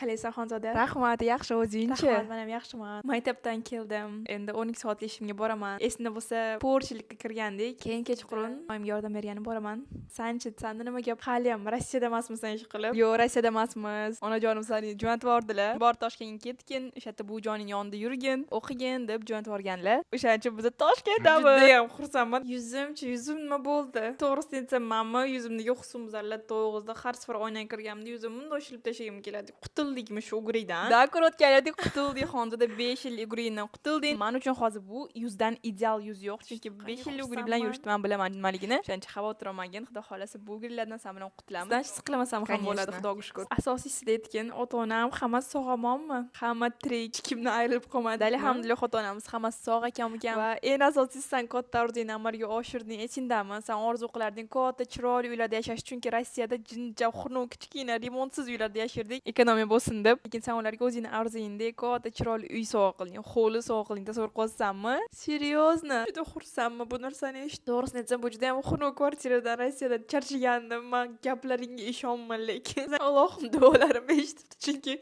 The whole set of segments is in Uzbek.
Qalaysan, Xonzoda? Rahmat, yaxshi, o'zingchi? Rahmat, man ham yaxshiman. Maktabdan keldim. Endi 12 soatli ishimga boraman. Esingda bo'lsa, повар chilikka kirgandik. Keyin kechqurun oyimga yordam bergani boraman. Sanchi, sanda nima gap? Haliyam Rossiyada emasmisan ish qilib? Yo'q, Rossiyada emasmiz. Onajonim sani jo'natib yubordilar. Bor, Toshkentga ketgin, o'sha yerda buvijoning yonida yurgin, o'qigin deb jo'natib yuborganlar. O'shaning uchun biz Toshkentdamiz. Judayam xursandman. Yuzimchi, yuzim nima bo'ldi? To'g'risini aytsam, manmi yuzimdagi husnbuzarlar to'g'izda har safar oynaga kirganimda yuzimni bundoq shilib tashlagim keladi. Qutuldikmi shu угри dan? Да, ko'rayotganlaridek qutuldik, Xonzoda, 5 yil угри dan qutulding. Man uchun hozir bu yuzdan ideal yuz yo'q, chunki 5 yil угри bilan yurishni man bilaman nimaligini. O'shaning uchun xavotir olmagin. Xudo xohlasa, bu угри lardan san bilan qutulamiz. Значит, siqilmasam ham bo'ladi, Конечно. Xudoga shukur. Asosiysi aytgin, ota-onam hammasi sog'-omonmi? Hamma tirik, hech kimdan ayrilib qolmadi. Alhamdulillah, ota-onamiz hammasi sog' ekan ukan. Va eng asosiysi, san katta orzungni amalga oshirding. Esingdami? San orzu qilarding katta, chiroyli uylarda yashash, chunki Rossiyada jincha, xunuk, kichkina, remontsiz uylarda yashardik, ekonomiya bo'lsin deb. Lekin san ularga o'zingni orzuyingdek katta, chiroyli uy sovg'a qilding, hovli sovg'a qilding. Tasavvur qilyapsanmi? Серьезно? Juda xursandman bu narsani eshitib. To'g'risini aytsam, bu juda ham xunuk kvartiradan, Rossiyada charchagandim. Man gaplaringga ishonman, lekin Allohim duolarimni eshitibdi, chunki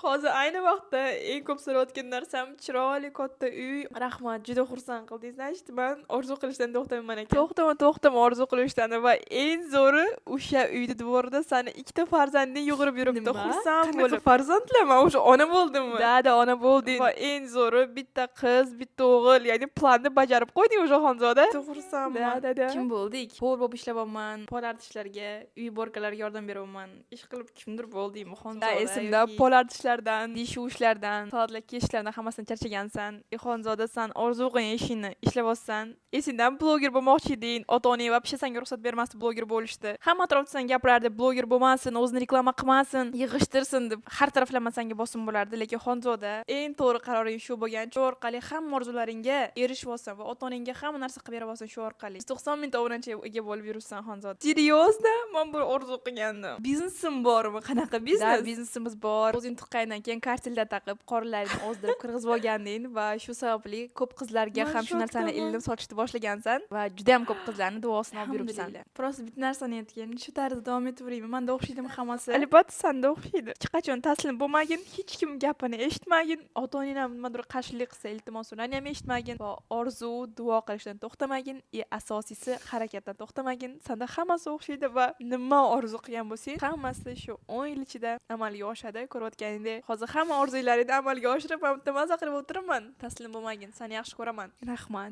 hozir ayni vaqtda eng ko'p so'rayotgan narsam chiroyli katta uy. Rahmat, juda xursand qildingiz. Значит, man orzu qilishdan to'xtamayman ekan. To'xtama, to'xtama orzu qilishdan. Va eng zo'ri, o'sha uyni двор ida sani ikkita farzanding yugurib yuribdi. Nima? Xursand Qanaqa bo'lib. farzandlar? Man уже ona bo'ldimmi? Да, ona bo'lding. Va eng zo'ri, bitta qiz, bitta o'g'il, ya'ni planni bajarib qo'yding уже, Xonzoda. Juda xursandman. Да. Kim bo'ldik? Повар bo'lib ishlayapman. Pol artishlarga, uy уборка larga yordam beryapman. Ish qilib kimdir bo'ldingmi, Xonzoda? Да, esimda, yoki- pol artishlardan, dish yuvishlardan, salatlar kesishlardan hammasidan charchagansan. E, Xonzoda, san orzu qilgan ishingni ishlayapsan. Esingdami, bloger bo'lmoqchi eding. Ota onang вообще sanga ruxsat bermasdi bloger bo'lishni. Hamma atrofda san gapirardi, bloger bo'lmasin, o'zini reklama qilmasin, yig'ishtirsin deb har taraflama sanga bosim bo'lardi. Lekin, Xonzoda, eng to'g'ri qaroring shu bo'lgan. Shu orqali hamma orzularingga erishyapsan va ota onangga hamma narsa qilib beryapsan shu orqali. 190 mingta obunachiga ega bo'lib yuribsan, Xonzoda. Серьезно? Man buni orzu qilgandim. Biznesim bormi? Qanaqa biznes? Да, biznesimiz bor. O'zing tuqqandan keyin kartelda taqib, qorinlaringni ozdirib kirgizib olganding va shu sababli ko'p qizlarga Man ham shu narsani shokdaman. Ilm sotishni boshlagansan va juda ham ko'p qizlarni duosini olib yuribsan. Alhamdulillah. Просто bitta narsani aytgin, shu tarzda davom etaveraymi? Manda o'xshaydimi hammasi? Albatta, sanda o'xshaydi. Hech qachon taslim bo'lmagin, hech kim gapini eshitmagin, ota onang ham nimadir qarshilik qilsa, iltimos, ularni ham eshitmagin va orzu, duo qilishdan to'xtamagin, и asosiysi, harakatdan to'xtamagin. Sanda hammasi o'xshaydi va nima orzu qilgan bo'lsang, hammasi shu 10 yil ichida amalga oshadi. Ko'rayotganingdek, hozir hamma orzularingni amalga oshirib, man bitta maza qilib o'tiribman. Taslim bo'lmagin, seni yaxshi ko'raman. Rahmat.